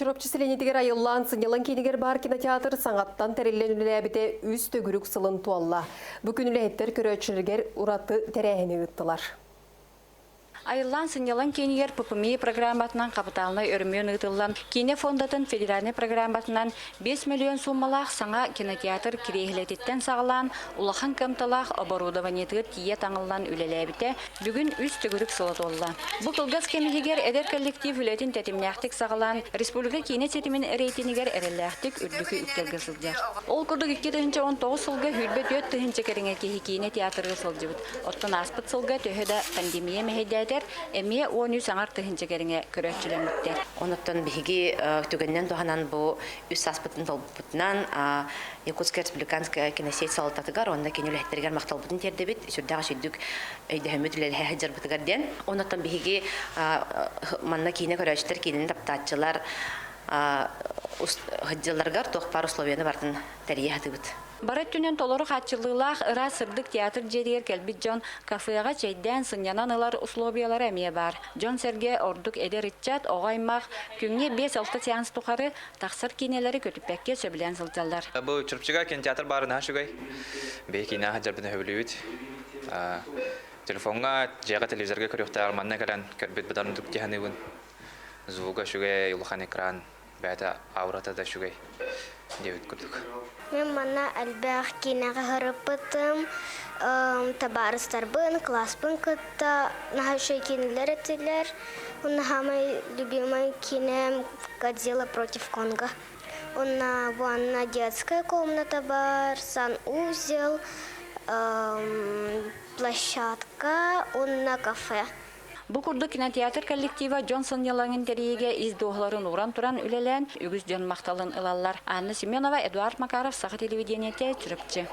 Чурапчы сэлиэнньэтигэр Айыллаан сынньалаҥ киинигэр баар кинотеатр саҥаттан тэриллэн үлэлээбитэ үс төгүрүк сылын туолла. Бу күн үлэһиттэр көрөөччүлэригэр ураты тэрээһини ыыттылар. Айыллаан сынньалаҥ киинигэр ППМИ программатынан хапытаалынай өрөмүөн ыытыллан, киинэ фондатын федеральнай программатынан 5 миллион сууммалаах саҥа кинотеатр кириэһилэтиттэн саҕалаан, улахан кыамталаах оборудованиетыгар тиийэ таҥыллан үлэлээбитэ бүгүн үс төгүрүк сыла туолла. Бу кылгас кэм иһигэр эдэр коллектив үлэтин тэтимнээхтик саҕалаан, республика киинэ ситимин рейтинигэр эрэллээхтик үрдүкү үктэлгэ сылдьар. Ол курдук 2019 сылга 24 тыһыынча кэриҥэ киһи киинэ театрга сылдьыбыт. Оттон ааспыт сылга төһө да пандемия мэһэйдээтэр, эмиэ 13 аҥар тыһыынча кэриҥэ көрөөччүлэммиттэр. Онуттан биһиги түгэнинэн туһанан бу үс сааспытын толбуппутунан Якутская республиканская киносеть салалтатыгар уонна кини үлэһиттэригэр махталбытын тиэрдэбит, сүрдээх үчүгдүк өйдөһөммүт үлэлэһэ сылдьарбытыгар диэн. Онуттан биһиги манна киинэ көрөөччүлэр, киинэни таптааччылар сылдьалларыгар туох баар условияны барытын тэрийэ сатыыбыт. Бары өттүнэн толору хааччыллыылаах ыраас сырдык театр дьиэтигэр кэлбит дьон кафеҕа чэйдээн, сынньанан ылар условиялара эмиэ баар. Дьон-сэргэ, ордук эдэр ыччат, оҕо аймах күҥҥэ биэс-алта сеанс тухары тахсар киинэлэри көтүппэккэ сөбүлээн сылдьаллар. Бу Чурапчыга кинотеатр баарын наһаа үчүгэй. Биһи киинэ сылдьарбытын сөбүлүүбүт. Телефоҥҥа, дьиэҕэ телевизорга көрүөхтээҕэр манна кэлэн көрбүт быдан ордук дии саныыбын. Звуга үчүгэй, улахан экран, бэйэтэ аурата да үчүгэй диэбит курдук. Мин манна элбэх киинэҕэ сырыппытым, табаарыстарбын, кылааспын кытта наһаа үчүгэй киинэлэр этилэр. Уонна саамай любимай киинэм «Годзилла против Конга». Уонна ванна детская комната бар, санузел, площадка уонна кафе. Бу курдук кинотеатр коллектива дьон сынньалаҥын тэрийиигэ ис дууһаларын ууран туран үлэлээн, үгүс дьон махталын ылаллар. Анна Семенова, Эдуард Макаров, Саха телевидениетэ, Чурапчы.